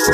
Cherifla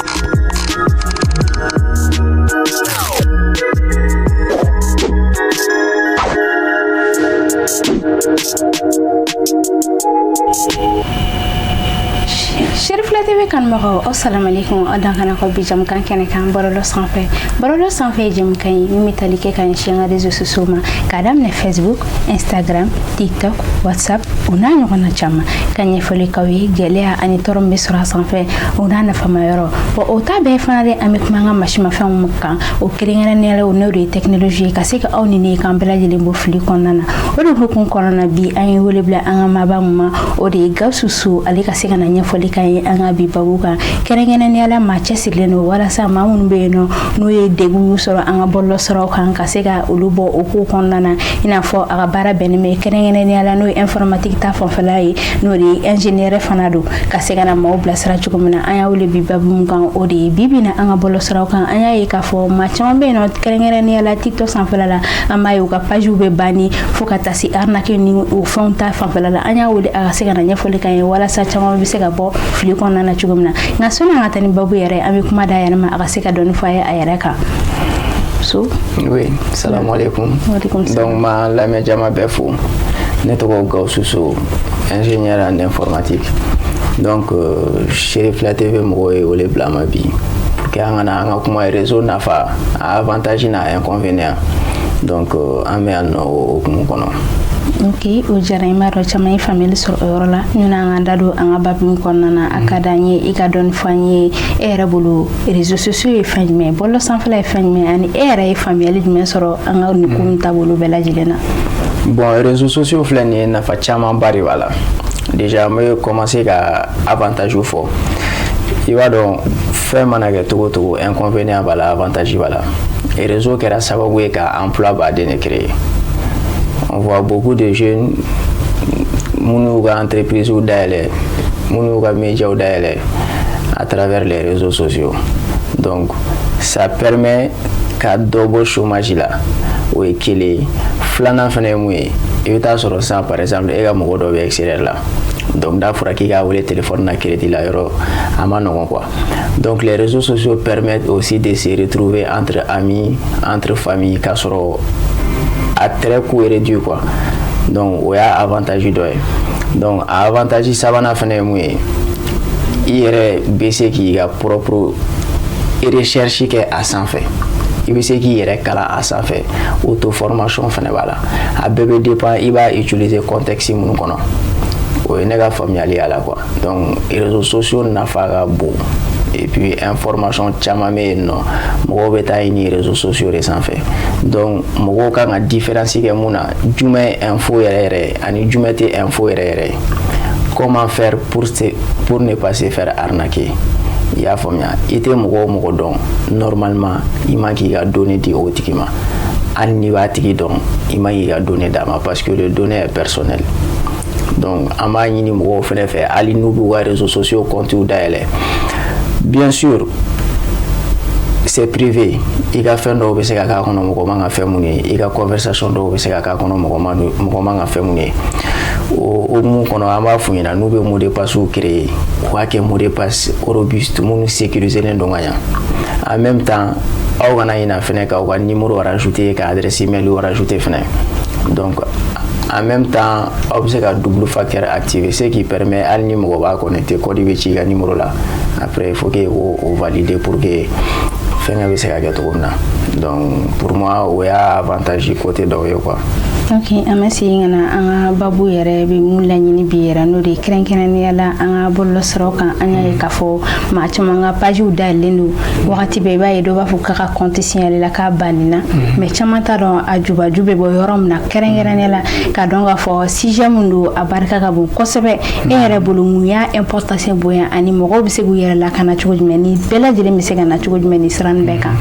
TV kanubagaw, aw salamalekun. Aw dankana ko bi jamukan kɛnɛ kan, bɔlɔlɔ sanfɛ. Bɔlɔlɔ sanfɛ ye jamukan ye min bɛ tali kɛ ka ɲɛsin an ka réseaux sociaux ma, k'a daminɛ Facebook, Instagram, TikTok, WhatsApp, o n'a ɲɔgɔnna caman, ka ɲɛfɔli k'aw ye gɛlɛya ani tɔɔrɔ min bɛ sɔrɔ a sanfɛ, o n'a nafama yɔrɔ. Wa o ta bɛɛ fana de, an bɛ kuma an ka masimafɛnw kan, o kɛrɛnkɛrɛnnenya la, o n'o de ye technologie ye, ka se ka aw ni ne k'an bɛɛ lajɛlen bɔ fili kɔnɔna na. O de hukumu kɔnɔna na, bi an ye wele bila an ka maaba mun ma, o de ye Gawusu So. Ale ka se ka na ɲɛfɔli k'an ye an ka bi babu kan, kɛrɛnkɛrɛnnenya la maa cɛsirilen don walasa maa minnu bɛ yen nɔ, n'o ye degun sɔrɔ an ka bɔlɔlɔ siraw kan, ka se ka olu bɔ o kow kɔnɔna na. I n'a fɔ a ka baara bɛnnen bɛ kɛrɛnkɛrɛnnenya la n'o ye informatique ta fanfɛla ye, n'o de ye ingénieur fana don, ka se ka na maaw bilasira cogo min na. An y'a wele bi babu mun kan, o de ye bi bi na an ka bɔlɔlɔ siraw kan, an y'a ye k'a fɔ maa caman bɛ yen nɔ, kɛrɛnkɛrɛnnenya la TikTok sanfɛla la, an b'a ye u ka pagew bɛ banni fo ka taa se arnaque ni o fɛnw ta fanfɛla la. An y'a wele a ka se ka na ɲɛfɔli k'an ye walasa caman bɛ se ka bɔ fili kɔnɔna na cogo min na. Nka sɔnni an ka taa ni babu yɛrɛ, an bɛ kuma d'a yɛrɛ ma, a ka se ka dɔɔni fɔ a ye a yɛrɛ kan. So. Oui, salam alaikum. Donc, ma lamɛn jama bɛɛ fo. Ne tɔgɔ Gawusu So, ingénieur en informatique. Donc, Cherifla TV mɔgɔw ye wele bila ma bi pour que an ka na an ka kuma réseau nafa, a avantage n'a inconvénient. Donc, an bɛ yan nɔ o hukumu kɔnɔ. Ok, o diyara n b'a dɔn caman ye faamuyali sɔrɔ o yɔrɔ la. Ɲɔni an ka da don an ka babu min kɔnɔna na, a ka d'an ye i ka dɔɔni fɔ an ye. E yɛrɛ bolo, réseaux sociaux ye fɛn jumɛn ye? Bɔlɔlɔ sanfɛla ye fɛn jumɛn? Ani e yɛrɛ ye faamuyali jumɛn sɔrɔ an ka nin ko in taabolo bɛɛ lajɛlen na? Bon, réseaux sociaux filɛ nin ye, nafa camanba de b'a la. Déjà, n bɛ commencer ka avantage fɔ. I b'a dɔn, fɛn mana kɛ cogo o cogo, inconvénient b'a la, avantage b'a la. Réseau kɛra sababu ye ka emploi baden de créer. On voit beaucoup de jeunes minnu y'u ka entreprise dayɛlɛ, minnu y'u ka médias dayɛlɛ à travers les réseaux sociaux. Donc ça permet ka dɔ bɔ chômage la, o ye kelen ye. Filanan fana ye mun ye? I bɛ taa sɔrɔ sisan, par exemple, e ka mɔgɔ dɔ bɛ extérieur la. Donc n'a fɔra k'i k'a wele téléphone na, crédit la yɔrɔ a ma nɔgɔn quoi. Donc les réseaux sociaux permettent aussi de se retrouver entre amis, entre familles, k'a sɔrɔ à très coût réduit quoi. Donc o y'a avantage dɔ ye. Donc a avantage sabanan fana ye mun ye? I yɛrɛ bɛ se k'i ka propre recherche kɛ a sanfɛ, i bɛ se k'i yɛrɛ kalan a sanfɛ, auto formation fana b'a la. A bɛɛ bɛ dépend i b'a utiliser contexte minnu kɔnɔ. O ye ne ka faamuyali y'a la quoi. Donc réseaux sociaux nafa ka bon. Et puis information caman bɛ yen nɔ, mɔgɔw bɛ taa ɲini réseaux sociaux de sanfɛ. Donc mɔgɔw kan ka différence kɛ mun na? Jumɛn ye info yɛrɛ yɛrɛ ani jumɛn tɛ info yɛrɛ yɛrɛ ye? Comment faire pour ne pas se faire arnaquer? I y'a faamuya? I tɛ mɔgɔ o mɔgɔ dɔn, normalement i man k'i ka données di o tigi ma. Hali n'i b'a tigi dɔn, i man k'i ka données d'a ma, parce que le données est personnel. Donc an b'a ɲini mɔgɔw fɛnɛ fɛ, hali n'u b'u ka réseaux sociaux comptes dayɛlɛ, bien sûr c'est privé, i ka fɛn dɔw bɛ se ka k'a kɔnɔ, mɔgɔ man ka fɛn mun ye, i ka conversation dɔw bɛ se ka k'a kɔnɔ, mɔgɔ man ka fɛn mun ye. O hukumu kɔnɔ, an b'a f'u ɲɛna, n'u bɛ mot de passe créer, u k'a kɛ mot de passe robuste minnu sécurisé don ka ɲa. En même temps, aw kana ɲina fɛnɛ k'aw ka numéro rajouter, ka adresse email rajouter fɛnɛ. Donc en même temps, aw bɛ se ka double facteur activer, ce qui permet, hali ni mɔgɔ b'a connecté, code bɛ ci i ka numéro la. Après, il faut que o valider pour que fɛnkɛ bɛ se ka kɛ cogo min na. Donc pour moi, o y'a avantage côté dɔw ye quoi. Ok, an bɛ segin ka na an ka babu yɛrɛ bɛ mun laɲini bi yɛrɛ, n'o de ye kɛrɛnkɛrɛnnenya la an ka bɔlɔlɔsiraw kan. An y'a ye k'a fɔ maa caman ka pagew dayɛlɛlen don wagati bɛɛ. I b'a ye dɔw b'a fɔ k'a ka compte signalé la, k'a bannina, mais caman t'a dɔn a jubaju bɛ bɔ yɔrɔ min na. Kɛrɛnkɛrɛnnenya la, k'a dɔn k'a fɔ sujet min don, a barika ka bon kosɛbɛ. E yɛrɛ bolo, mun y'a importance bonya, ani mɔgɔw bɛ se k'u yɛrɛ lakana cogo jumɛn, ni bɛɛ lajɛlen bɛ se ka na cogo jumɛn ni sira nin bɛɛ kan?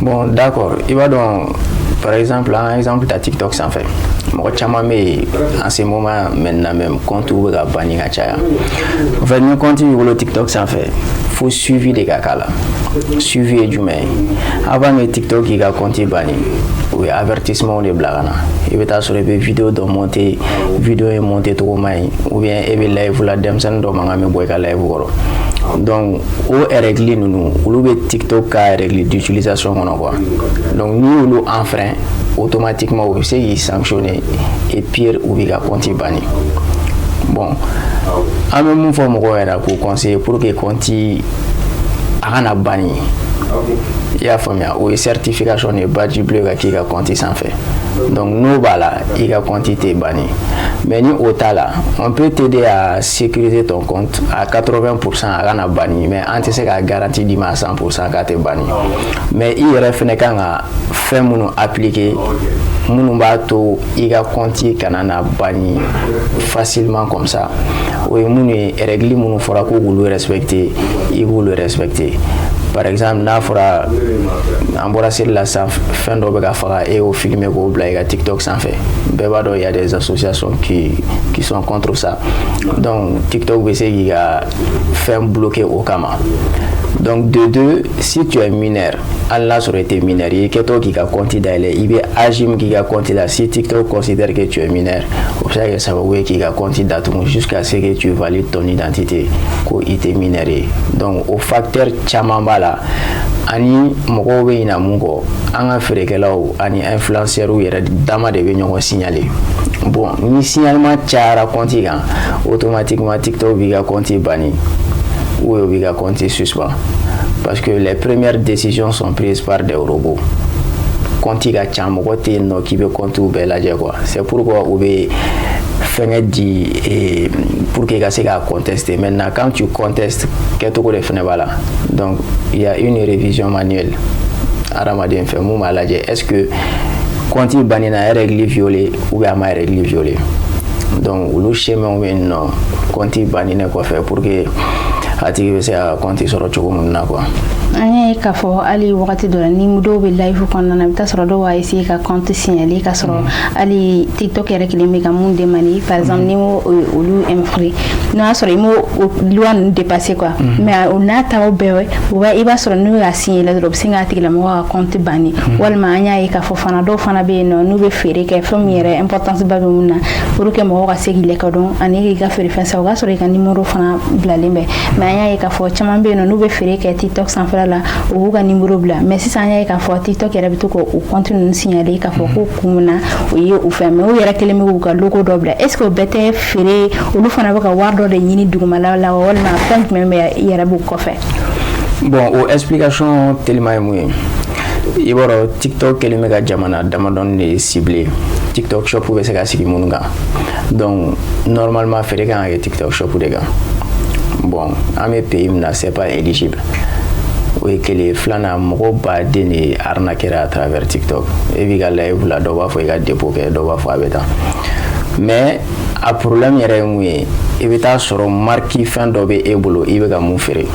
Bon, d'accord. I b'a dɔn, par exemple, an exemple ta TikTok sanfɛ, mɔgɔ caman bɛ yen en ce moment maintenant, même compte bɛ ka banni ka caya. En fait, ni compte b'i bolo TikTok sanfɛ, fo suivi de ka k'a la. Suivi ye jumɛn ye? Avant que TikTok k'i ka compte banni, U ye avertissement de bila ka na. I bɛ taa sɔrɔ i bɛ vidéo dɔ monter, vidéo in monter cogo man ɲi, ou bien e bɛ live la, denmisɛnnin dɔ mankan bɛ bɔ i ka live kɔrɔ. Donc o règle ninnu, olu bɛ TikTok ka règle d'utilisation kɔnɔ quoi. Donc n'i y'olu enfreint, automatiquement u bɛ se k'i sanctionner et pire, u b'i ka compte banni. Bon, an bɛ mun fɔ mɔgɔw yɛrɛ k'u conseiller pour que compte a kana banni, i y'a faamuya, o ye certification de ye, badge bleu ka k'i ka compte sanfɛ. Donc n'o b'a la, i ka compte tɛ banni. Mais ni o t'a la, on peut t'aider à sécuriser ton compte à 80% a kana banni, mais an tɛ se ka garantie d'i ma à 100% k'a tɛ banni. Mais i yɛrɛ fɛnɛ kan ka fɛn minnu appliquer, minnu b'a to i ka compte kana na banni facilement comme ça, o ye minnu ye? Règle minnu fɔra ko k'olu respecter, i b'olu respecter. Par exemple, n'a fɔra an bɔra seli la sisan, fɛn dɔ bɛ ka faga, e y'o filmer k'o bila i ka TikTok sanfɛ, bɛɛ b'a dɔn il y a des associations qui sont contre ça. Donc TikTok bɛ se k'i ka fɛn bloquer o kama. Donc de deux, si tu es mineur, hali n'a sɔrɔ i tɛ mineur ye, i kɛtɔ k'i ka compte dayɛlɛ, i bɛ âge min k'i ka compte la, si TikTok considère que tu es mineur, o bɛ se ka kɛ sababu ye k'i ka compte datugu jusqu'à ce que tu valides ton identité ko i tɛ mineur ye. Donc o facteur caman b'a la. Ani mɔgɔw bɛ ɲina mun kɔ? An ka feerekɛlaw ani influenceurs yɛrɛ dama de bɛ ɲɔgɔn signaler. Bon, ni signalement cayara compte kan, automatiquement TikTok b'i ka compte banni ou b'i ka compte suspend, parce que les premières décisions sont prises par des robots. Compte ka ca, mɔgɔ tɛ yen nɔ k'i bɛ compte bɛɛ lajɛ quoi. C'est pourquoi u bɛ fɛngɛ di pour que i ka se k'a contester. Maintenant, quand tu contestes, kɛcogo de fɛnɛ b'a la. Donc il y a une révision manuelle hadamaden fɛ mun b'a lajɛ est-ce que compte bannina a ye règle violer ou bien a ma règle violer. Donc olu schémaw bɛ yen nɔ compte banninen kɔfɛ pour que a tigi bɛ se ka compte sɔrɔ cogo min na quoi. An y'a ye k'a fɔ hali wagati dɔ la, ni dɔw bɛ live kɔnɔna na, i bɛ taa sɔrɔ dɔw b'a essayer ka compte signaler ka sɔrɔ hali TikTok yɛrɛ kelen bɛ ka mun demander. Par exemple, n'i m'o olu enfreint, n'o y'a sɔrɔ i m'o loi ninnu dépasser quoi. Mais o n'a ta o bɛɛ, i b'a sɔrɔ n'u y'a signaler dɔrɔn, u bɛ sin k'a tigilamɔgɔ ka compte banni. Walima an y'a ye k'a fɔ fana, dɔw fana bɛ yen nɔ, n'u bɛ feere kɛ, fɛn min yɛrɛ importance ba bɛ mun na pour que mɔgɔw ka se k'i lakodɔn ani k'i ka feerefɛn san, o b'a sɔrɔ i ka numéro fana bilalen bɛ. Mais an y'a ye k'a fɔ caman bɛ yen nɔ, n'u bɛ feere kɛ TikTok sanfɛla la, u b'u ka numéro bila. Mais sisan an y'a ye k'a fɔ TikTok yɛrɛ bɛ to k'o compte ninnu signaler k'a fɔ ko kun min na o ye u fɛn, mais u yɛrɛ kelen bɛ k'u ka logo dɔ bila. Est ce que o bɛɛ tɛ feere, olu fana bɛ ka wari dɔ de ɲini dugumala la, walima fɛn jumɛn bɛ i yɛrɛ b'u kɔfɛ? Bon, o explication teliman ye mun ye? I b'a dɔn, TikTok kɛlen bɛ ka jamana damadɔni de cibler, TikTok Shop bɛ se ka sigi minnu kan. Donc normalement feere kan ka kɛ TikTok Shop de kan. Bon, an bɛ pays min na, c'est pas éligible, o ye kelen ye. Filanan, mɔgɔ baden de arnaquera à travers TikTok. E b'i ka live la, dɔw b'a fɔ i ka dépôt kɛ, dɔw b'a fɔ a bɛ tan. Mais a problème yɛrɛ ye mun ye? I bɛ taa sɔrɔ marque fɛn dɔ bɛ e bolo, i bɛ ka mun feere.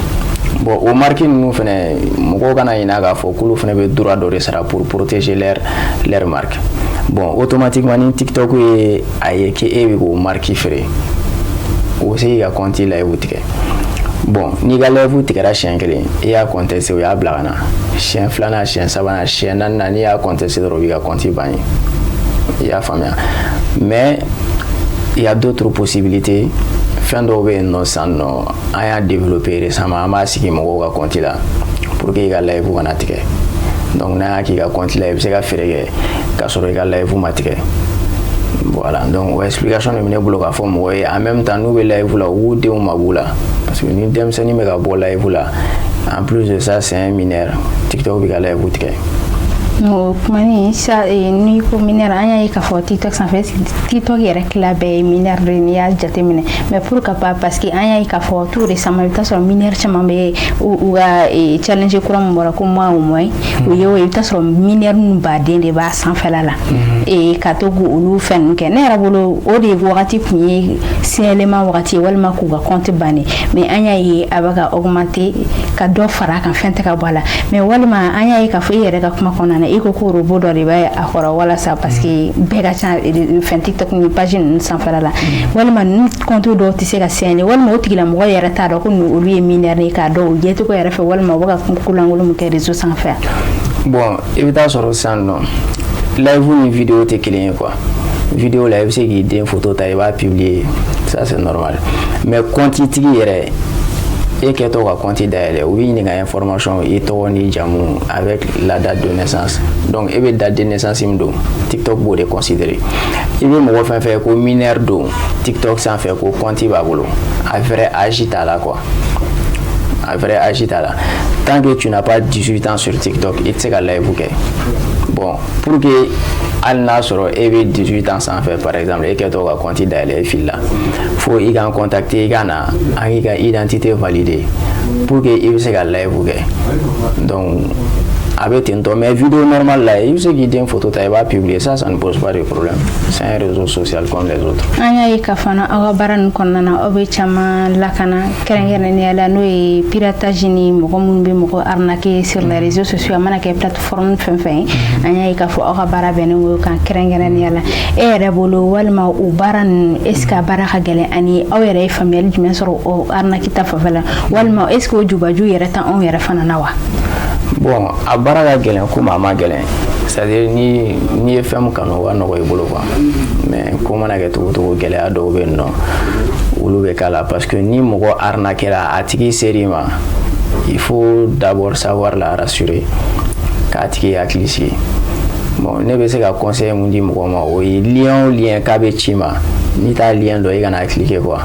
Bon, o marque ninnu fɛnɛ, mɔgɔw kana ɲinɛ k'a fɔ k'olu fɛnɛ bɛ droit dɔ de sara pour protéger leur marque. Bon, automatiquement ni TikTok ye a ye k'e bɛ k'o marque feere, o bɛ se k'i ka compte live tigɛ. Bon, n'i ka live tigɛra siɲɛ kelen, i y'a contesté, o y'a bila ka na siɲɛ filanan, siɲɛ sabanan, siɲɛ naaninan, n'i y'a contesté dɔrɔn, o b'i ka compte ban ye, i y'a faamuya. Mais il y a d'autres possibilités. Fɛn dɔw bɛ yen nɔ sisan nɔ, an y'a développé récemment, an b'a sigi mɔgɔw ka compte la pour que i ka live kana tigɛ. Donc n'a y'a k'i ka compte la, i bɛ se ka feere kɛ k'a sɔrɔ i ka live ma tigɛ. Voilà, donc o explication de bɛ ne bolo k'a fɔ mɔgɔw ye. En même temps, n'u bɛ live la, u b'u denw mab'u la, parce que ni denmisɛnnin bɛ ka bɔ live la, en plus de ça c'est un mineur, TikTok bɛ ka live tigɛ. O kumani sa, n'i ko mineur, an y'a ye k'a fɔ TikTok sanfɛ, TikTok yɛrɛ tila bɛɛ ye mineur de ye n'i y'a jateminɛ. Mais pourquoi pas? Parce que an y'a ye k'a fɔ tout récemment, i bɛ taa sɔrɔ mineur caman bɛ u ka challenge kura min bɔra ko mois au moins, o ye o ye, i bɛ taa sɔrɔ mineur ninnu baden de b'a sanfɛla la ka to k'olu fɛn ninnu kɛ. Ne yɛrɛ bolo, o de wagati tun ye signalement wagati ye walima k'u ka compte banni. Mais an y'a ye a bɛ ka augmenter, ka dɔ fara a kan, fɛn tɛ ka bɔ a la. Mais walima an y'a ye k'a fɔ i yɛrɛ ka kuma kɔnɔna na, i ko ko robot dɔ de bɛ a kɔrɔ walasa, parce que bɛɛ ka ca fɛn TikTok ni page ninnu sanfɛla la, walima ninnu compte dɔw tɛ se ka signaler, walima o tigilamɔgɔ yɛrɛ t'a dɔn ko olu ye mineur ye k'a dɔn o yecogo yɛrɛ fɛ, walima u bɛ ka kolankolon min kɛ réseau sanfɛ. Bon, i bɛ taa sɔrɔ sisan nɔ, Live ni vidéo tɛ kelen ye quoi. Vidéo la, i bɛ se k'i den photo ta, i b'a publier, ça c'est normal. Mais compte tigi yɛrɛ, e kɛtɔ ka compte dayɛlɛ, u b'i ɲininka information, i tɔgɔ n'i jamu avec la date de naissance. Donc e bɛ date de naissance min don, TikTok b'o de considérer. I bɛ mɔgɔ fɛn fɛn ko mineur don TikTok sanfɛ ko compte b'a bolo, a vrai âge t'a la quoi, a vrai âge t'a la. Tant que tu n'as pas 18 ans sur TikTok, i tɛ se ka live kɛ. Bon, pour que hali n'a sɔrɔ e bɛ 18 ans sanfɛ par exemple, e kɛtɔ ka compte dayɛlɛ, e filila, fo i k'an contacter, i ka na an k'i ka identité valider pour que i bɛ se ka live kɛ. Donc a bɛ ten tɔ. Mais vidéo normale la, i bɛ se k'i den photo ta, i b'a publier, ça, ça ne pose pas de problème. C'est un réseau social comme les autres. An y'a ye ka fana aw ka baara ninnu kɔnɔna na, aw bɛ caman lakana, kɛrɛnkɛrɛnnenya la n'o ye piratage ni mɔgɔ minnu bɛ mɔgɔ arnaquer sur les réseaux sociaux, a mana kɛ plateforme fɛn fɛn ye. An y'a ye k'a fɔ aw ka baara bɛnnen o kan kɛrɛnkɛrɛnnenya la. E yɛrɛ bolo, walima o baara ninnu, est ce que a baara ka gɛlɛn? Ani aw yɛrɛ ye faamuyali jumɛn sɔrɔ o arnaque ta fanfɛ la? Walima est ce que o jubaju yɛrɛ t'anw yɛrɛ fana na wa? Bon, a baara ka gɛlɛn komi a ma gɛlɛn. C'est à dire n'i ye fɛn min kanu, o ka nɔgɔ i bolo quoi. Mais ko mana kɛ cogo o cogo, gɛlɛya dɔw bɛ yen nɔ, olu bɛ k'a la, parce que ni mɔgɔ arnaquera, a tigi ser'i ma, il faut d'abord savoir la rassurer, k'a tigi hakili sigi. Bon, ne bɛ se ka conseil mun di mɔgɔ ma, o ye lien o lien k'a bɛ ci ma, n'i t'a lien dɔn, i kana cliquer quoi.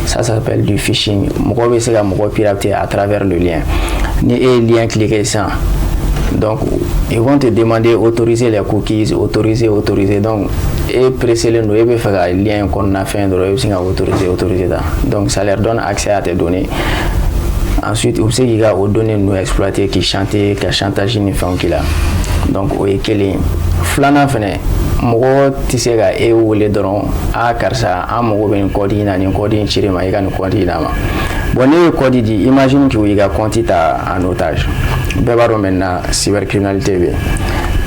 Ça s'appelle du phishing. Mɔgɔ bɛ se ka mɔgɔ pirater à travers le lien. Ni e ye lien cliquer sisan, donc ils vont te demander autoriser les cookies, autoriser, autoriser. Donc e pressé don, e bɛ fɛ ka lien kɔnɔna fɛn dɔrɔn, e bɛ sin ka autoriser, autoriser ta. Donc ça leur donne accès à tes données. Ensuite u bɛ se k'i ka o données ninnu exploiter, k'i chanter, ka chantage ni fɛnw k'i la. Donc o ye kelen ye. Filanan fɛnɛ, mɔgɔ tɛ se ka e wele dɔrɔn: a karisa, an mago bɛ nin code in na, nin code in cir'i ma, i ka nin code in d'a ma. Bon, ne ye code di, imagine que i ka compte ta en otage. Bɛɛ b'a dɔn maintenant cybercriminalité bɛ yen.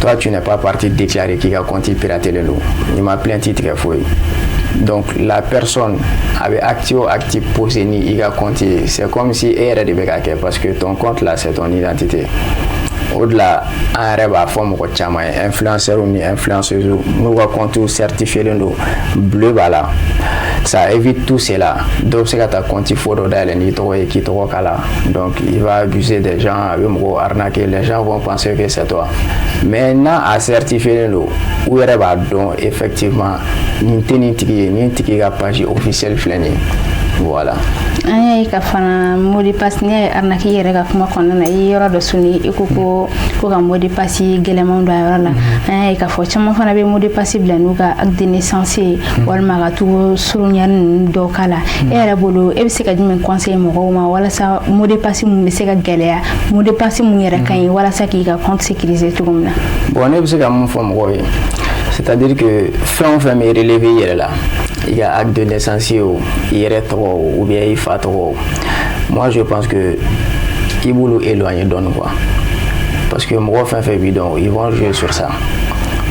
Toi, tu n'es pas parti déclarer k'i ka compte piraté len don, i ma plainte tigɛ foyi. Donc la personne a bɛ acte o acte posé ni i ka compte ye, c'est comme si e yɛrɛ de bɛ ka kɛ, parce que ton compte là, c'est ton identité. O de la, an yɛrɛ b'a fɔ mɔgɔ caman ye, influenceurs ni influenceuses, n'u ka compte certifié don, bleu b'a la, ça évite tout cela. Dɔw bɛ se ka taa compte faux dɔ dayɛlɛ n'i tɔgɔ ye, k'i tɔgɔ k'a la. Donc il va abuser des gens, a bɛ mɔgɔw arnaquer, les gens vont penser que c'est toi. Mais n'a a certifié don, u yɛrɛ b'a dɔn effectivement nin tɛ nin tigi ye, nin tigi ka page officielle filɛ nin ye, voilà. An y'a ye ka fana mot de passe, n'i y'a ye arnaque yɛrɛ ka kuma kɔnɔna na, i ye yɔrɔ dɔ suni, i ko ko ka mot de passe gɛlɛmanw don a yɔrɔ la. An y'a ye k'a fɔ caman fana bɛ mot de passe bila n'u ka acte de naissance ye, walima ka tugu surunyani ninnu dɔw k'a la. E yɛrɛ bolo, e bɛ se ka jumɛn conseil mɔgɔw ma walasa mot de passe mun bɛ se ka gɛlɛya, mot de passe mun yɛrɛ ka ɲi walasa k'i ka compte sécuriser cogo min na? Bon, ne bɛ se ka mun fɔ mɔgɔw ye, c'est à dire que fɛn o fɛn bɛ relever i yɛrɛ la, i ka acte de naissance ye o, i yɛrɛ tɔgɔ o, ou bien i fa tɔgɔ o, moi je pense que i b'olu éloigner dɔɔni quoi, parce que mɔgɔ fɛn fɛn b'i dɔn, ils vont jouer sur ça.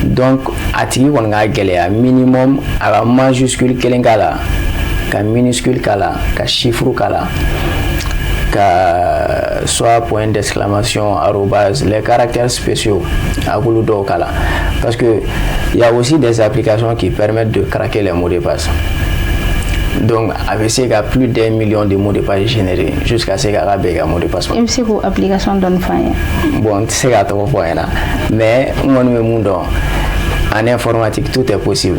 Donc a tigi kɔni ka gɛlɛya minimum, a ka majuscule kelen k'a la, ka minuscule k'a la, ka chiffre k'a la, ka soit point d'exclamation, arobase, les caractères spéciaux, a k'olu dɔw k'a la, parce que il y a aussi des applications qui permettent de craquer les mots de passe. Donc a bɛ se ka plus d'1 million de mots de passe générer jusqu'à ce k'a ka bɛn i ka mot de passe ma. I bɛ se k'o application dɔɔni fɔ an ye? Bon, n tɛ se k'a tɔgɔ fɔ a ɲɛna, mais n kɔni bɛ mun dɔn, en informatique tout est possible.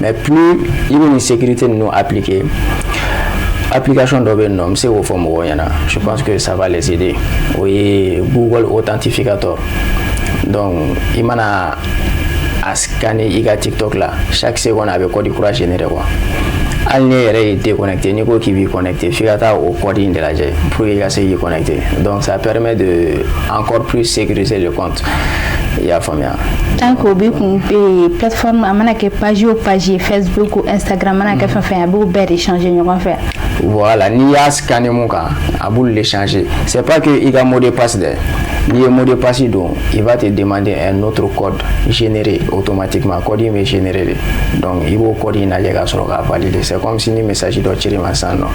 Mais plus i bɛ nin sécurité ninnu appliquer, application dɔ bɛ yen nɔ, n bɛ se k'o fɔ mɔgɔw ɲɛna, je pense que ça va les aider, o ye Google Authentificator. Donc i mana a scanner i ka TikTok la, chaque seconde a bɛ code kura générer quoi. Hali ne yɛrɛ ye déconnecté, n'i ko k'i b'i connecté, f'i ka taa o code in de lajɛ pour que i ka se k'i connecté. Donc ça permet de encore plus sécuriser le compte, i y'a faamuya? Tant que o b'i kun, plateforme a mana kɛ page o page ye, Facebook ou Instagram, mana kɛ fɛn fɛn ye, a b'o bɛɛ de changer ɲɔgɔn fɛ. Voilà, n'i y'a scanner mun kan, a b'olu le changer. C'est pas que i ka mot de passe dɛ. N'i ye mot de passe don, il va te demander un autre code généré automatiquement. Code in bɛ générer de, donc i b'o code in lajɛ ka sɔrɔ k'a valider. C'est comme si ni message dɔ cir'i ma sisan nɔ,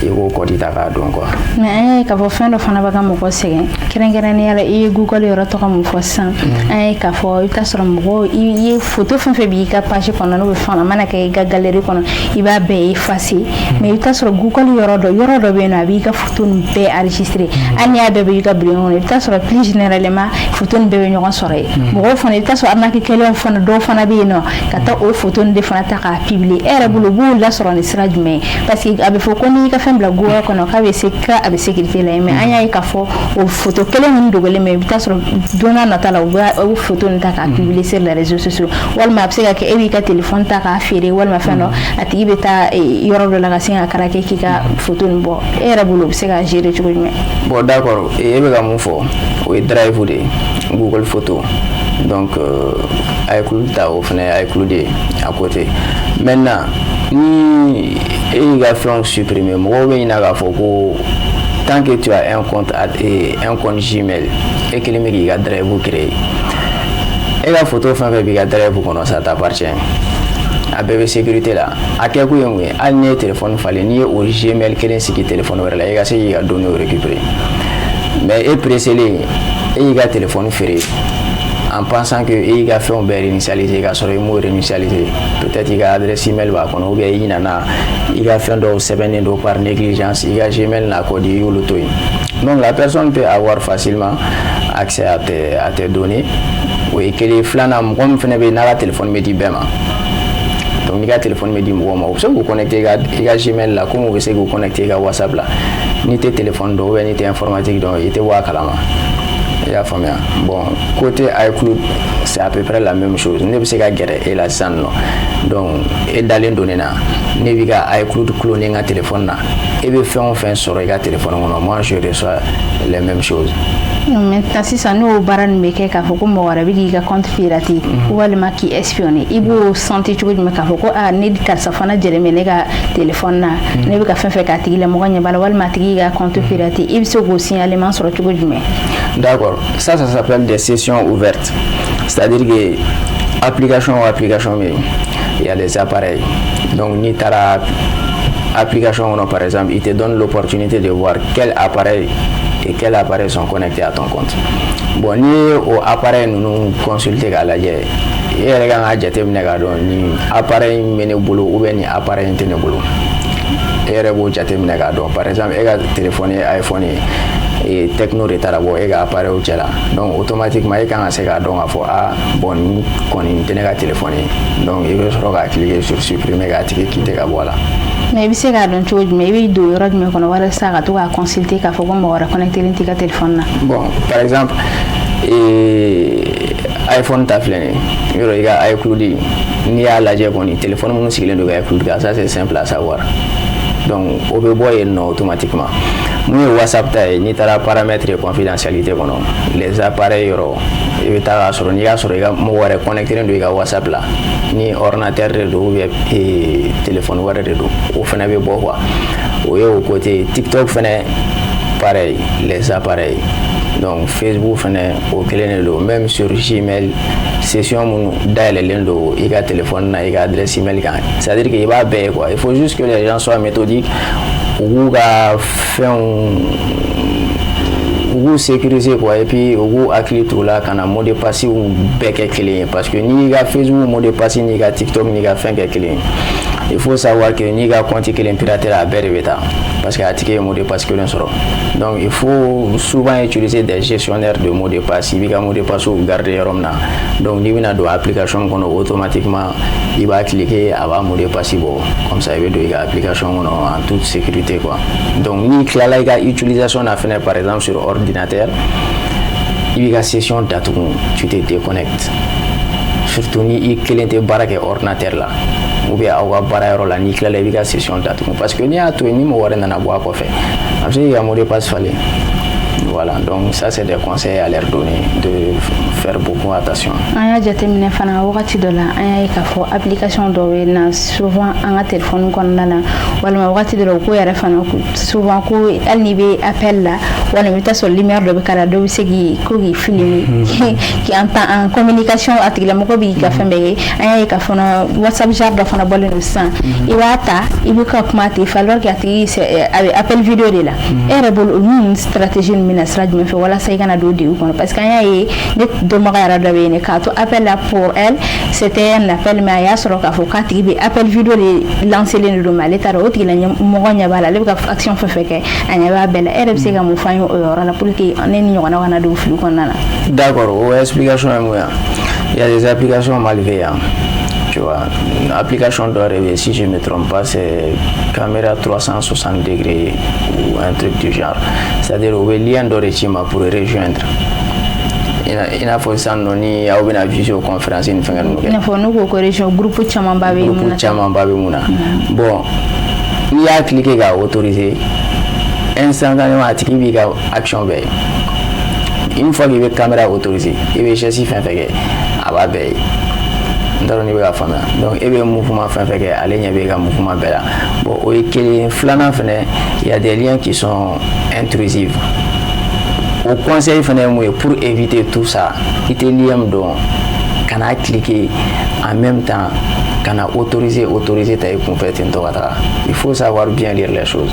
i b'o code ta k'a don quoi. Mais an y'a ye k'a fɔ fɛn dɔ fana bɛ ka mɔgɔ sɛgɛn, kɛrɛnkɛrɛnnenya la i ye Google yɔrɔ tɔgɔ mun fɔ sisan. An ye k'a fɔ i bɛ taa sɔrɔ mɔgɔw, i ye photo fɛn fɛn b'i ka page kɔnɔ, n'o bɛ fɛn, a mana kɛ i ka galerie kɔnɔ, i b'a bɛɛ effacer. Mais i bɛ taa sɔrɔ Google yɔrɔ dɔ bɛ yen nɔ, a b'i ka photo nin bɛɛ enregistrer. Hali n'i y'a bɛɛ bɛ i ka bulon kɔnɔ, i bɛ taa sɔrɔ plus généralement photo nin bɛɛ bɛ ɲɔgɔn sɔrɔ yen. Mɔgɔw fana, i bɛ taa sɔrɔ arnaque kɛlaw fana, dɔw fana bɛ yen nɔ ka taa o photo nin de fana ta k'a publier. E yɛrɛ bolo, u b'o lasɔrɔ ni sira jumɛn ye? Parce que a bɛ fɔ ko n'i y'i ka fɛn bila Google kɔnɔ, k'a bɛ se k'a bɛ sécurité la yen, mais an y'a ye k'a fɔ o photo kelen min dogolen bɛ, i bɛ taa sɔrɔ don n'a nata la, u bɛ o photo nin ta k'a publier sur les réseaux sociaux. Walima a bɛ se ka kɛ e b'i ka téléphone ta k'a feere, walima fɛn dɔ, a tigi bɛ taa yɔrɔ dɔ la ka sin ka craquer k'i ka photo nin bɔ. E yɛrɛ bolo, o bɛ se ka gérer cogo jumɛn? Bon, d'accord, e bɛ ka mun fɔ, o ye Drive de ye, Google Photo. Donc iCloud ta, o fana ye iCloud ye à côté. Maintenant, ni e y'i ka fɛnw supprimer, mɔgɔw bɛ ɲinɛ k'a fɔ ko tant que tu as un compte, un compte Gmail, e kelen bɛ k'i ka Drive créer, e ka photo fɛn fɛn b'i ka Drive kɔnɔ, ça t'appartient, a bɛɛ bɛ sécurité la. A kɛ kun ye mun ye? Hali n'i ye téléphone falen, n'i ye o Gmail kelen sigi téléphone wɛrɛ la, i ka se k'i ka données récupérer. Mais e presselen, e y'i ka téléphone feere en pensant que e y'i ka fɛnw bɛɛ réinitialiser, k'a sɔrɔ i m'o réinitialiser. Peut-être i ka adresse email b'a kɔnɔ, ou bien i ɲinana i ka fɛn dɔw sɛbɛnnen don par négligence, i ka Gmail n'a code, i y'olu to yen. Donc la personne peut avoir facilement accès à tes données. O ye kelen. Filanan, mɔgɔ min fana bɛ yen n'a ka téléphone bɛ di bɛɛ ma, donc n'i ka téléphone bɛ di mɔgɔw ma, u bɛ se k'u connecter i ka Gmail la, komi u bɛ se k'u connecter i ka WhatsApp la. N'i tɛ téléphone dɔn, ou bien n'i tɛ informatique dɔn, i tɛ bɔ a kalama. I y'a faamuya? Bon, côté iCloud, c'est à peu près la même chose. Ne bɛ se ka gɛrɛ e la sisan nɔ, donc e dalen don ne na, ne b'i ka iCloud cloner n ka téléphone na, e bɛ fɛn o fɛn sɔrɔ i ka téléphone kɔnɔ, moi je reçois les mêmes choses. Maintenant sisan, n'o baara nin bɛ kɛ k'a fɔ ko mɔgɔ wɛrɛ bɛ k'i ka compte pirater walima k'i espionner, i b'o sentir cogo jumɛn k'a fɔ ko aa, ne karisa fana jɛlen bɛ ne ka téléphone na, ne bɛ ka fɛn fɛn k'a tigi la, mɔgɔ ɲɛ b'a la, walima a tigi y'i ka compte pirater? I bɛ se k'o signalement sɔrɔ cogo jumɛn? D'accord, ça s'appelle des sessions ouvertes. C'est-à-dire que application o application bɛ yen, il y a des appareils. Donc n'i taara application kɔnɔ, par exemple, il te donne l'opportunité de voir quel appareil et quel appareil sont connectés à ton compte. Bon, n'i ye o appareil ninnu consulter k'a lajɛ, e yɛrɛ kan k'a jateminɛ k'a dɔn nin appareil in bɛ ne bolo ou bien nin appareil in tɛ ne bolo. E yɛrɛ b'o jateminɛ k'a dɔn. Par exemple, e ka téléphone ye iPhone ye, Tecno de taara bɔ e ka appareil cɛ la, donc automatiquement e kan ka se k'a dɔn k'a fɔ ah bon, nin kɔni nin tɛ ne ka téléphone ye. Donc i bɛ sɔrɔ k'a cliquer sur supprimer k'a tigi quitter ka bɔ a la. Mais i bɛ se k'a dɔn cogo jumɛn? I bɛ don yɔrɔ jumɛn kɔnɔ walasa ka to k'a consulter k'a fɔ ko mɔgɔ wɛrɛ connecté t'i ka téléphone na? Bon, par exemple, iPhone ta filɛ nin ye, yɔrɔ i ka iCloud, n'i y'a lajɛ kɔni, téléphone minnu sigilen don ka iCloud kan, ça c'est simple à savoir. Donc o bɛ bɔ yen nɔ automatiquement. Mun ye WhatsApp ta ye, n'i taara paramètres et confidentialité kɔnɔ, les appareils yɔrɔ, i bɛ taa k'a sɔrɔ n'i y'a sɔrɔ i ka mɔgɔ wɛrɛ connecté don i ka WhatsApp la, ni ordinateur de don ou bien téléphone wɛrɛ de don, o fana bɛ bɔ quoi. O ye o côté. TikTok fana pareil, les appareils. Donc Facebook fana, o kelen de don. Même sur Gmail, session minnu dayɛlɛlen don i ka téléphone na, i ka adresse email kan, c'est à dire que i b'a bɛɛ ye quoi. Il faut juste que les gens soient méthodiques, u k'u ka fɛnw, u k'u sécuriser quoi, et puis u k'u hakili t'u la ka na mot de passe bɛɛ kɛ kelen ye, parce que n'i y'i ka Facebook mot de passe n'i ka TikTok n'i ka fɛn kɛ kelen ye, il faut savoir que n'i ka compte kelen pirater, a bɛɛ de bɛ taa, parce que a tigi ye mot de passe kelen sɔrɔ. Donc il faut souvent utiliser des gestionnaires de mots de passe. I b'i ka mot de passe garder yɔrɔ min na, donc n'i bɛna don application kɔnɔ, automatiquement i b'a cliquer, a b'a mot de passe bɔ, comme ça i bɛ don i ka application kɔnɔ en toute sécurité quoi. Donc n'i tilala i ka utilisation na fɛnɛ, par exemple sur ordinateur, i b'i ka session datugu, tu te déconnectes. Surtout ni i kelen tɛ baara kɛ ordinateur la ou bien aw ka baara yɔrɔ la, n'i tilala, i b'i ka session datugu, parce que n'i y'a to yen, ni mɔgɔ wɛrɛ nana bɔ a kɔfɛ, a bɛ se k'i ka mot de passe falen. Voilà, donc ça, c'est des conseils à leur donner, de faire beaucoup attention. An y'a jateminɛ fana, wagati dɔ la, an y'a ye k'a fɔ application dɔ bɛ na souvent an ka téléphone kɔnɔna na, walima wagati dɔ la, o ko yɛrɛ fana, souvent ko hali n'i bɛ appel la, walima i bɛ taa sɔrɔ lumière dɔ bɛ k'a la, dɔ bɛ se k'i ko k'i filmer, k'i en temps en communication, a tigilamɔgɔ b'i ka fɛn bɛɛ kɛ. An y'a ye k'a fɔ WhatsApp genre dɔ fana bɔlen don sisan, i b'a ta, i bɛ ka kuma a tigi fɛ, alors que a tigi a bɛ appel vidéo de la. E yɛrɛ bolo, olu stratégie ninnu bɛna sira jumɛn fɛ walasa i kana don degun kɔnɔ? Parce que an y'a ye, ne dɔnbaga yɛrɛ dɔ bɛ yen, k'a to appel la, pour elle c'était un appel, mais a y'a sɔrɔ k'a fɔ k'a tigi bɛ appel vidéo de lancé len don, mais ale t'a dɔn. O tigilamɔgɔ ɲɛ b'a la, ale bɛ ka action fɛn fɛn kɛ, a ɲɛ b'a bɛɛ la. E yɛrɛ bɛ se ka mun fɔ an ye o yɔrɔ la pour que ne ni ɲɔgɔnna kana don fili kɔnɔna na? D'accord, o explication ye mun ye? Il y a des applications malveillantes, tu vois. Une application doit rêver, si je ne me trompe pas, c'est caméra 360 degrés ou un truc du genre. C'est-à-dire, u bɛ lien dɔ de ci ma pour rejoindre. I n'a fɔ sisan nɔ, ni aw bɛna visioconférence ni fɛngɛ ninnu kɛ. I n'a fɔ n'u ko ko région, groupe camanba bɛ mun na. Groupe camanba bɛ mun na. Bon, n'i y'a cliquer k'a autoriser, instantanément a tigi b'i ka action bɛɛ ye. Une fois k'i bɛ caméra autoriser, i bɛ geste fɛn fɛn kɛ, a b'a bɛɛ ye. N t'a dɔn n'i bɛ ka faamuya. Donc e bɛ mouvement fɛn fɛn kɛ, ale ɲɛ b'e ka mouvement bɛɛ la. Bon, o ye kelen ye. Filanan fɛnɛ, il y a des liens qui sont intrusifs. O conseil fɛnɛ ye mun ye pour éviter tout ça? I tɛ lien min dɔn, kana cliquer. En même temps, kana autoriser autoriser ta i kunfɛ ten tɔ ka taga. Il faut savoir bien lire les choses.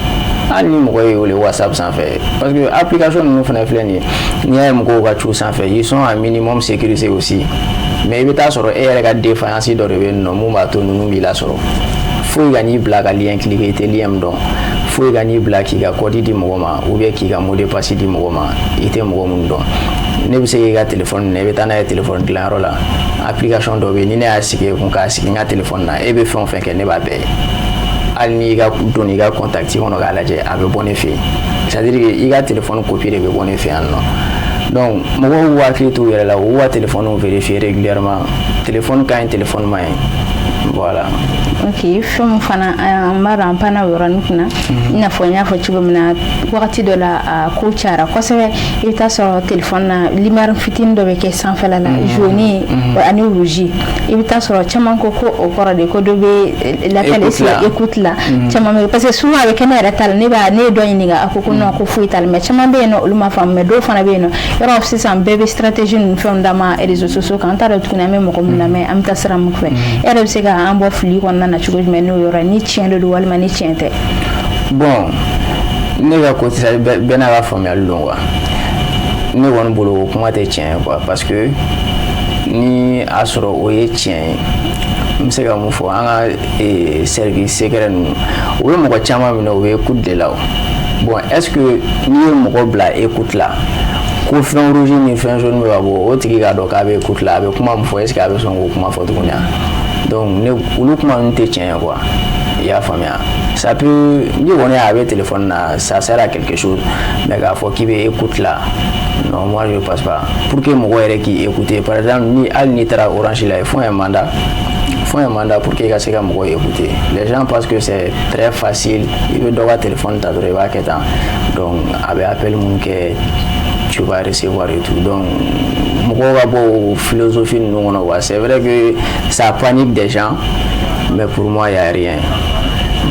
Hali ni mɔgɔ y'i wele WhatsApp sanfɛ, parce que application ninnu fɛnɛ filɛ nin ye, n'i y'a ye mɔgɔw ka cu sanfɛ, ils sont un minimum sécurisés aussi, mais i bɛ taa sɔrɔ e yɛrɛ ka défaillance dɔ de bɛ yen nɔ mun b'a to ninnu b'i lasɔrɔ. Foyi ka n'i bila ka lien cliquer i tɛ lien min dɔn, foyi ka n'i bila k'i ka code di mɔgɔ ma ou bien k'i ka mot de passe di mɔgɔ ma i tɛ mɔgɔ minnu dɔn. Ne bɛ se k'i ka téléphone minɛ, i bɛ taa n'a ye téléphone dilanyɔrɔ la, application dɔ bɛ yen, ni ne y'a sigi e kun k'a sigi n ka téléphone na, e bɛ fɛn o fɛn kɛ, ne b'a bɛɛ ye. Hali n'i ka don i ka contact kɔnɔ k'a lajɛ, a bɛ bɔ ne fɛ yen. C'est à dire que i ka téléphone copie de bɛ bɔ ne fɛ yan nɔ. Donc mɔgɔw k'u hakili t'u yɛrɛ la, u k'u ka téléphone vérifier régulièrement. Téléphone ka ɲi, téléphone man ɲi, voilà. Ok, fɛn min fana an b'a dɔn, an panna o yɔrɔnin kunna, i n'a fɔ n y'a fɔ cogo min na, wagati dɔ la a ko cayara kosɛbɛ. I bɛ taa sɔrɔ téléphone na, lumière fitinin dɔ bɛ kɛ sanfɛla la, jaune ani rouge. I bɛ taa sɔrɔ caman ko ko o kɔrɔ de ko dɔ bɛ l'appel écoute la. Caman bɛ, parce que souvent a bɛ kɛ ne yɛrɛ ta la, ne b'a ne ye dɔ ɲininka, a ko ko non, ko foyi t'a la. Mais caman bɛ yen nɔ, olu ma faamu. Mais dɔw fana bɛ yen nɔ, yɔrɔ sisan bɛɛ bɛ stratégie ninnu fɛnw d'a ma réseaux sociaux kan. An t'a dɔn tuguni an bɛ mɔgɔ min lamɛn, an bɛ taa sira min fɛ. E yɛrɛ bɛ se ka an bɔ fili kɔnɔna na cogo jumɛn n'o yɔrɔ ye, ni tiɲɛ de don walima ni tiɲɛ tɛ? Bon, ne ka côté, bɛɛ n'a ka faamuyali don quoi. Ne kɔni bolo, o kuma tɛ tiɲɛ ye quoi, parce que ni a sɔrɔ o ye tiɲɛ ye, n bɛ se ka mun fɔ? An ka service secret ninnu, u bɛ mɔgɔ caman minɛ, u bɛ écoute de la. O bon, est ce que n'i ye mɔgɔ bila écoute la, ko fɛn rouge ni fɛn jaune bɛ ka bɔ, o tigi k'a dɔn k'a bɛ écoute la, a bɛ kuma min fɔ, est ce que a bɛ sɔn k'o kuma fɔ tuguni wa? Donc ne, olu kuma ninnu tɛ tiɲɛ ye quoi, i y'a faamuya? Ça peut, n'i kɔni y'a bɛ téléphone na, ça sert à quelque chose, mais k'a fɔ k'i bɛ écoute la, non, moi je pense pas. Pour que mɔgɔ yɛrɛ k'i écouter, par exemple, ni hali n'i taara Orange la, il faut un mandat, il faut un mandat pour que i ka se ka mɔgɔw écouter. Les gens pensent que c'est très facile, i bɛ dɔ ka téléphone ta dɔrɔn, i b'a kɛ tan, donc a bɛ appel mun kɛ, tu vas recevoir et tout. Donc mɔgɔw ka bɔ o philosophie ninnu kɔnɔ quoi. C'est vrai que ça panique des gens, mais pour moi, il y a rien,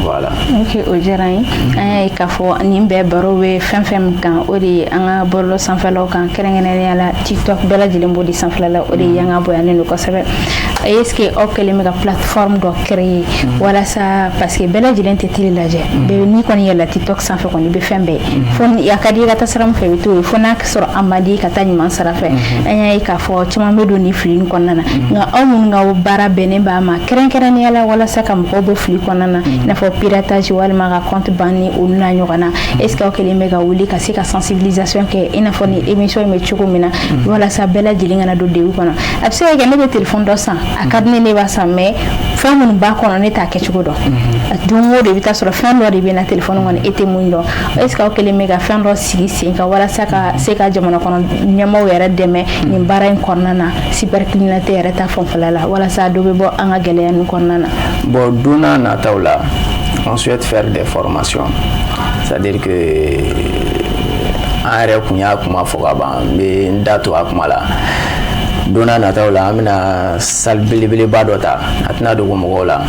voilà. Ok, o diyara n ye. An y'a ye k'a fɔ nin bɛɛ baro bɛ fɛn fɛn min kan, o de ye an ka bɔlɔlɔ sanfɛlaw kan, kɛrɛnkɛrɛnnenya la TikTok. Bɛɛ lajɛlen b'o de sanfɛla la, o de ye an ka bonyanen don kosɛbɛ. Est ce que aw kɛlen bɛ ka plateforme dɔ créer walasa, parce que bɛɛ lajɛlen tɛ télé lajɛ, bɛɛ n'i kɔni yɛlɛla TikTok sanfɛ kɔni, i bɛ fɛn bɛɛ ye. Fo a ka di i ka taa sira min fɛ, i bɛ t'o ye, fo n'a sɔrɔ a man di ka taa ɲuman sira fɛ. An y'a ye k'a fɔ caman bɛ don nin fili in kɔnɔna na, nka aw minnu ka baara bɛnnen b'a ma kɛrɛnkɛrɛnnenya la walasa ka mɔgɔw bɔ fili kɔnɔna na, i n'a fɔ piratage walima ka compte ban ni olu n'a ɲɔgɔn na, est ce que aw kɛlen bɛ ka wuli ka se ka sensibilisation kɛ, i n'a fɔ ni émission in bɛ cogo min na, walasa bɛɛ lajɛlen kana don degun kɔnɔ? A bɛ se ka kɛ ne bɛ téléphone dɔ san, a ka di ne, ne b'a san, mais fɛn minnu b'a kɔnɔ, ne t'a kɛcogo dɔn. Don o don, i bɛ taa sɔrɔ fɛn dɔ de bɛ na téléphone kɔnɔ, e tɛ mun dɔn. Est ce que aw kɛlen bɛ ka fɛn dɔ sigi sen kan walasa ka se ka jamana kɔnɔ ɲɛmaaw yɛrɛ dɛmɛ nin baara in kɔnɔna na, cybercriminalité yɛrɛ ta fanfɛla la, walasa dɔ bɛ bɔ an ka gɛlɛya nin kɔnɔna na? Bon, don n'a nataw la, on souhaite faire des formations, c'est-à-dire que An yɛrɛ kun y'a kuma fɔ ka ban, n bɛ n da to a kuma la. Don n'a nataw la, an bɛna salle belebeleba dɔ ta, a tɛna dogo mɔgɔw la.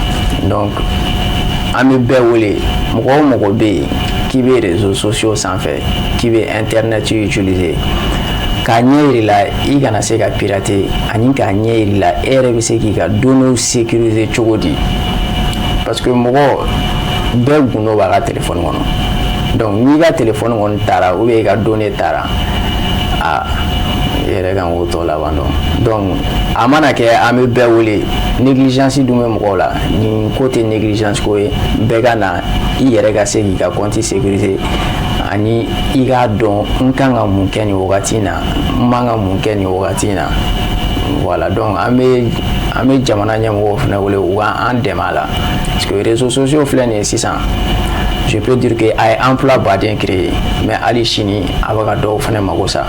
Donc an bɛ bɛɛ wele, mɔgɔ o mɔgɔ bɛ yen k'i bɛ réseaux sociaux sanfɛ, k'i bɛ internet utiliser, k'a ɲɛ yir'i la i kana se ka pirater, ani k'a ɲɛ yir'i la e yɛrɛ bɛ se k'i ka données sécuriser cogo di, parce que mɔgɔ bɛɛ gundo b'a ka téléphone kɔnɔ. Donc n'i ka téléphone kɔni taara ou bien i ka données taara, a i yɛrɛ kan k'o tɔ laban dɔn. Donc a mana kɛ, an bɛ bɛɛ wele. Négligence dun bɛ mɔgɔw la, nin ko tɛ négligence ko ye. Bɛɛ ka na i yɛrɛ ka se k'i ka compte sécuriser, ani i k'a dɔn n kan ka mun kɛ nin wagati in na, n man ka mun kɛ nin wagati in na. Voilà, donc an bɛ jamana ɲɛmɔgɔw fana wele u ka an dɛmɛ a la, parce que réseaux sociaux filɛ nin ye sisan, je peux dire que a ye emploi baden créer, mais hali sini a bɛ ka dɔw fana mago sa.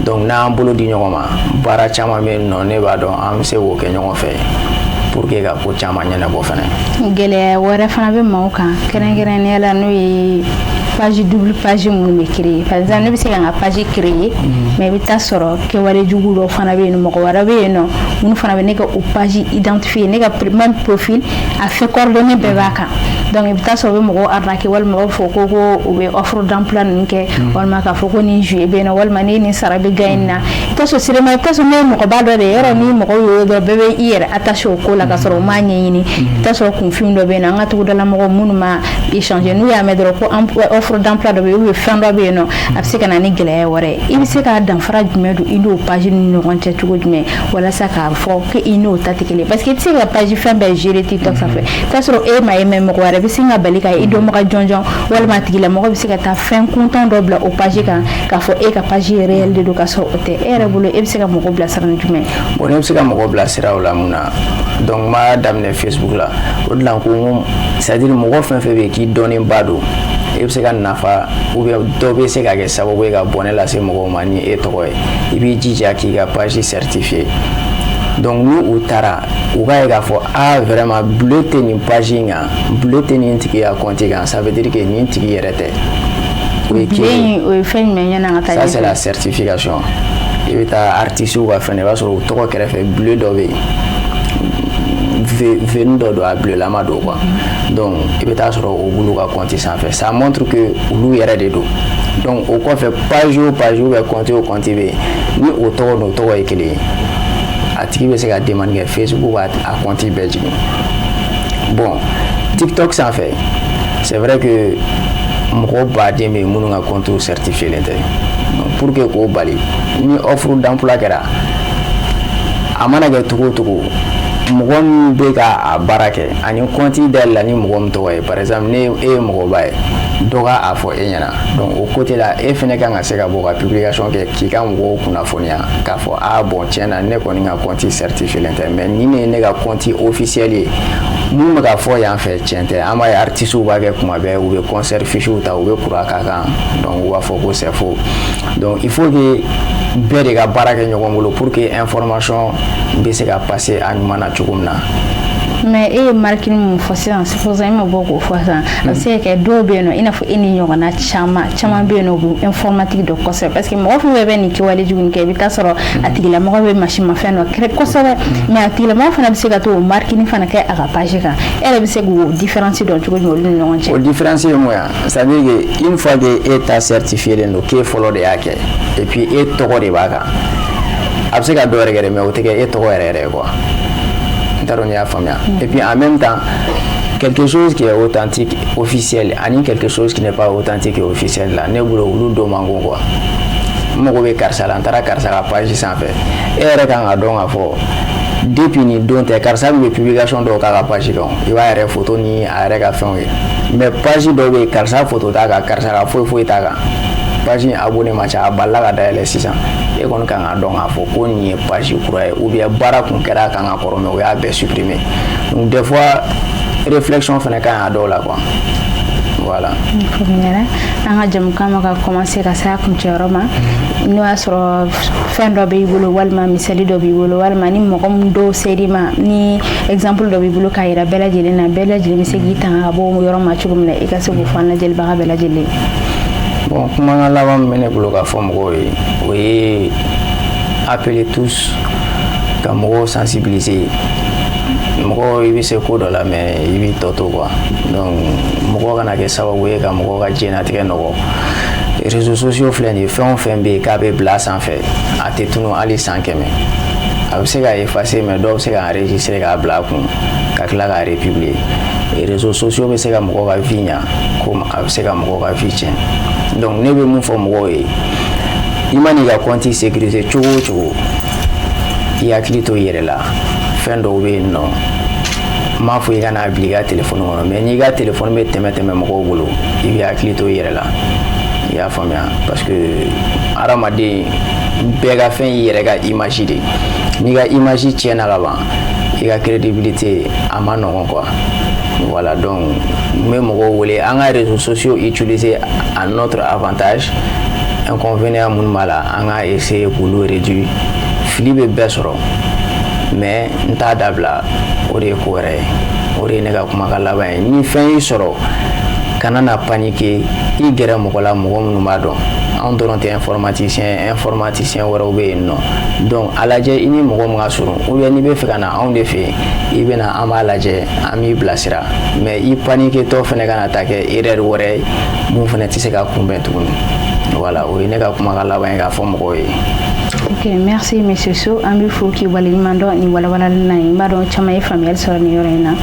Donc n'an bolo di ɲɔgɔn ma, baara caman bɛ yen nɔ, ne b'a dɔn an bɛ se k'o kɛ ɲɔgɔn fɛ pour que ka ko caman ɲɛnabɔ fana. Gɛlɛya wɛrɛ fana bɛ maaw kan, kɛrɛnkɛrɛnnenya la n'o ye page double, page minnu bɛ créer. Par exemple, ne bɛ se ka n ka page créer, mais i bɛ taa sɔrɔ kɛwale jugu dɔ fana bɛ yen nɔ, mɔgɔ wɛrɛ bɛ yen nɔ minnu fana bɛ ne ka o page identifier, ne ka même profil, a fɛ coordonnées bɛɛ b'a kan. Donc i bɛ taa sɔrɔ u bɛ mɔgɔw arnaquer, walima u b'a fɔ ko u bɛ offre d'emploi ninnu kɛ, walima k'a fɔ ko nin juillet bɛ yen nɔ, walima ni nin sara bɛ gagner nin na. I bɛ taa sɔrɔ sûrement, i bɛ taa sɔrɔ ne ye mɔgɔba dɔ de ye yɔrɔ, ni mɔgɔw y'o ye dɔrɔn, bɛɛ bɛ i yɛrɛ attaché o ko la ka sɔrɔ u m'a ɲɛɲini. I bɛ taa sɔrɔ kunfin dɔ bɛ yen nɔ, an ka togodala mɔgɔw minnu ma échanger, n'u y'a mɛn dɔrɔn ko offre d'emploi dɔ bɛ yen ou bien fɛn dɔ bɛ yen nɔ, a bɛ se ka na ni gɛlɛya wɛrɛ ye. I bɛ se ka danfara jumɛn don i n'o page ni ɲɔgɔn cɛ cogo jumɛn, walasa k'a fɔ ko i n'o ta tɛ kelen ye? Parce que i tɛ se ka page fɛn bɛɛ gérer TikTok sanfɛ. I bɛ taa sɔrɔ e ma ye, mais mɔgɔ wɛrɛ bɛ se ka bali ka i dɔnbaga jɔnjɔn, walima a tigilamɔgɔ bɛ se ka taa fɛn kuntan dɔ bila o page kan k'a fɔ e ka page réel de don, ka sɔrɔ o tɛ. E yɛrɛ bolo, e bɛ se ka mɔgɔ bilasira ni jumɛn ye? Bon, ne bɛ se ka mɔgɔ bilasira o la mun na? Donc n b'a daminɛ Facebook la. O de la n ko c'est à dire mɔgɔ fɛn fɛn bɛ yen k'i dɔnnenba don, e bɛ se ka nafa ou bien dɔ bɛ se ka kɛ sababu ye ka bɔnɛ lase mɔgɔw ma ni e tɔgɔ ye, i b'i jija k'i ka page certifier. Donc ni u taara, u k'a ye k'a fɔ ah, vraiment, bleu tɛ nin page in kan, bleu tɛ nin tigi ka compte kan, ça veut dire que nin tigi yɛrɛ tɛ. O ye kelen. O ye fɛn jumɛn ye? Ɲɛna ka taa. Ça, c'est la certification. I bɛ taa artistes ka fɛn na, i b'a sɔrɔ u tɔgɔ kɛrɛfɛ bleu dɔ bɛ yen, V dɔ don, a bleu lama don quoi. Donc i bɛ taa sɔrɔ o b'olu ka compte sanfɛ, ça montre que olu yɛrɛ de don. Donc o kɔfɛ, page o page ou bien compte o compte bɛ yen ni o tɔgɔ n'o tɔgɔ ye kelen ye, a tigi bɛ se ka demande kɛ, Facebook b'a a compte bɛɛ jigin. Bon, TikTok sanfɛ, c'est vrai que mɔgɔ baden bɛ yen minnu ka compte certifié len tɛ. Donc pour que k'o bali, ni offre d'emploi kɛra, a mana kɛ cogo o cogo, mɔgɔ min bɛ ka a baara kɛ ani compte dayɛlɛ la ni mɔgɔ min tɔgɔ ye, par exemple ne e ye mɔgɔba ye, dɔ ka a fɔ e ɲɛna. Donc o côté la, e fɛnɛ kan ka se ka bɔ ka publication kɛ k'i ka mɔgɔw kunnafoniya k'a fɔ ah bon, tiɲɛ na ne kɔni ka compte certifié len tɛ, mais nin de ye ne ka compte officiel ye. Mun bɛ ka fɔ yan fɛ, tiɲɛ tɛ. An b'a ye artistes b'a kɛ kuma bɛɛ, u bɛ concert fiches ta, u bɛ kura k'a kan, donc u b'a fɔ ko c'est faux. Donc il faut que bɛɛ de ka baara kɛ ɲɔgɔn bolo pour que information bɛ se ka passer a ɲuman na cogo min na. Mais e ye marque mun fɔ sisan, supposons e ma bɔ k'o fɔ sisan, a bɛ se ka kɛ dɔw bɛ yen nɔ, i n'a fɔ e ni ɲɔgɔnna caman caman bɛ yen nɔ, u bɛ informatique dɔn kosɛbɛ, parce que mɔgɔ fɛn fɛn bɛ nin kɛwale jugu kɛ, i bɛ taa sɔrɔ a tigilamɔgɔ bɛ masimafɛn dɔ kosɛbɛ, mais a tigilamɔgɔ fana bɛ se ka to o marque fana kɛ a ka page kan. E yɛrɛ bɛ se k'o différence dɔn cogo jumɛn olu ni ɲɔgɔn cɛ? O différence ye mun ye? C'est à dire que une fois que e ta certifié len don, k'e fɔlɔ de y'a kɛ, et puis e tɔgɔ de b'a kan, a bɛ se ka dɔ wɛrɛ kɛ dɛ, mais o tɛ kɛ e tɔgɔ yɛrɛ yɛrɛ ye quoi. N t'a dɔn n'i y'a faamuya. Et puis en même temps, quelque chose qui est authentique, officiel, ani quelque chose qui n'est pas authentique et officiel la, ne bolo olu dɔ man go quoi. N mago bɛ karisa la, n taara karisa ka page sanfɛ, e yɛrɛ kan ka dɔn k'a fɔ depuis nin don tɛ, karisa min bɛ publication dɔw k'a ka page kan, i b'a yɛrɛ photo ni a yɛrɛ ka fɛnw ye. Mais page dɔw bɛ yen, karisa photo t'a kan, karisa ka foyi foyi t'a kan, page in abonné ma ca, a balila ka dayɛlɛ sisan. E kɔni kan ka dɔn k'a fɔ ko nin ye page kura ye, ou bien baara kun kɛra a kan ka kɔrɔ, mais o y'a bɛɛ supprimer. Donc des fois réflexion fana ka ɲi a dɔw la quoi, voilà. Faamuyara. An ka jamukan ma ka commencer ka se a kuncɛyɔrɔ ma. N'o y'a sɔrɔ fɛn dɔ b'i bolo, walima misali dɔ b'i bolo, walima ni mɔgɔ min dɔw ser'i ma, ni exemple dɔ b'i bolo k'a yira bɛɛ lajɛlen na, bɛɛ lajɛlen bɛ se k'i tanga ka bɔ o yɔrɔ ma cogo min na, i ka se k'o fɔ an lajɛlibaga bɛɛ lajɛlen. Bon, kumakan laban min bɛ ne bolo k'a fɔ mɔgɔw ye, o ye appeler tous ka mɔgɔw sensibiliser. Mɔgɔ i bɛ se ko dɔ la, mais i b'i tɔ to quoi. Donc mɔgɔ kana kɛ sababu ye ka mɔgɔw ka diɲɛnatigɛ nɔgɔ. Réseaux sociaux filɛ nin ye, fɛn o fɛn bɛ yen k'a bɛ bila a sanfɛ, a tɛ tunu hali san 100. A bɛ se ka effacer, mais dɔw bɛ se ka enregistrer k'a bila a kun ka tila k'a republier. Réseaux sociaux bɛ se ka mɔgɔ ka vie ɲa komi a bɛ se ka mɔgɔ ka vie tiɲɛ. Donc ne bɛ mun fɔ mɔgɔw ye, i man'i ka compte sécuriser cogo o cogo, i hakili to i yɛrɛ la. Fɛn dɔw bɛ yen nɔ, n m'a fɔ i kana bila i ka telefɔni kɔnɔ, mais n'i ka telefɔni bɛ tɛmɛ tɛmɛ mɔgɔw bolo, i bɛ hakili to i yɛrɛ la. I y'a faamuya? Parce que hadamaden bɛɛ ka fɛn y'i yɛrɛ ka image de ye. N'i ka image tiɲɛna ka ban, i ka crédibilité a ma nɔgɔn quoi. Voilà, donc n bɛ mɔgɔw wele an ka réseaux sociaux utiliser à notre avantage. Inconvénient minnu b'a la, an ka essayer k'olu réduire. Fili bɛ bɛɛ sɔrɔ, mais n t'a dabila, o de ye ko wɛrɛ ye. O de ye ne ka kumakan laban ye. Ni fɛn y'i sɔrɔ, kana na paniquer, i gɛrɛ mɔgɔ la, mɔgɔ minnu b'a dɔn. Anw dɔrɔn tɛ informaticien, informaticien wɛrɛw bɛ yen nɔ. Donc a lajɛ i ni mɔgɔ min ka surun, ou bien n'i bɛ fɛ ka na anw de fɛ yen, i bɛ na, an b'a lajɛ, an b'i bilasira. Mais i paniquer tɔ fɛnɛ kana taa kɛ erreur wɛrɛ ye mun fɛnɛ tɛ se ka kunbɛn tuguni. Voilà, o ye ne ka kumakan laban ye k'a fɔ mɔgɔw ye. Ok, merci monsieur So. An bɛ fo k'i waleɲuman dɔn nin walawalali na ye. N b'a dɔn caman ye faamuyali sɔrɔ nin yɔrɔ in na.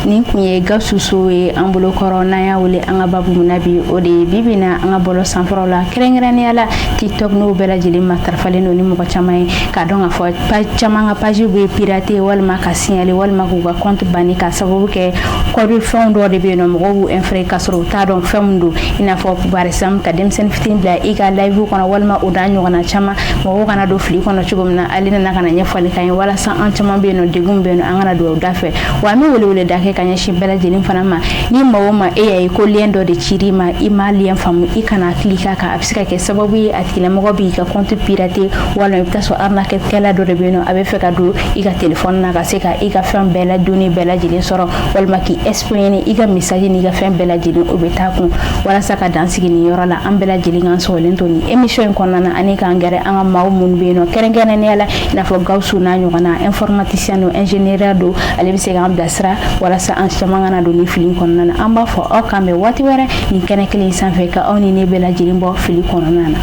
Nin kun ye Gawusu So ye an bolo kɔrɔ, n'an y'a wele an ka babu min na bi, o de ye bi bi na an ka bɔlɔ sanfɛlaw la, kɛrɛnkɛrɛnnenya la TikTok, n'o bɛɛ lajɛlen matarafalen don ni mɔgɔ caman ye, k'a dɔn k'a fɔ page caman ka page bɛ pirater, walima ka signaler, walima k'u ka compte banni, k'a sababu kɛ code fɛnw dɔw de bɛ yen nɔ, mɔgɔw b'u infiltrer k'a sɔrɔ u t'a dɔn fɛn min don. I n'a fɔ par exemple ka denmisɛnnin fitinin bila i ka live kɔnɔ, walima o n'a ɲɔgɔnna caman. Mɔgɔw kana don fili kɔnɔ cogo min na, ale nana ka na ɲɛfɔli k'an ye walasa an caman bɛ yen nɔ, degun bɛ yen nɔ, an kana don o da fɛ. Wa an bɛ welewele da kɛ ka ɲɛsin bɛɛ lajɛlen fana ma. Ni maa o maa e y'a ye ko lien dɔ de cir'i ma, i m'a lien faamu, i kana cliquer kan. A bɛ se ka kɛ sababu ye a tigilamɔgɔ b'i ka compte pirater, walima i bɛ taa sɔrɔ arnaque kɛla dɔ de bɛ yen nɔ, a bɛ fɛ ka don i ka téléphone na ka se ka i ka fɛn bɛɛ la données bɛɛ lajɛlen sɔrɔ, walima k'i espionner, i ka message n'i ka fɛn bɛɛ lajɛlen o bɛ taa kun. Walasa ka dan sigi nin yɔrɔ la, an bɛɛ lajɛlen k'an sɔgɔlen to nin émission in kɔnɔna na, ani k'an gɛrɛ an ka maaw minnu bɛ yen nɔ, kɛrɛnkɛrɛnnenya la i n'a fɔ Gawusu n'a ɲɔgɔnna, informaticien don, ingénieur don, ale bɛ se k'an bilasira walasa an caman kana don nin fili kɔnɔna na. An b'a fɔ aw k'an bɛn waati wɛrɛ nin kɛnɛ kelen in sanfɛ, ka aw ni ne bɛɛ lajɛlen bɔ fili kɔnɔna na.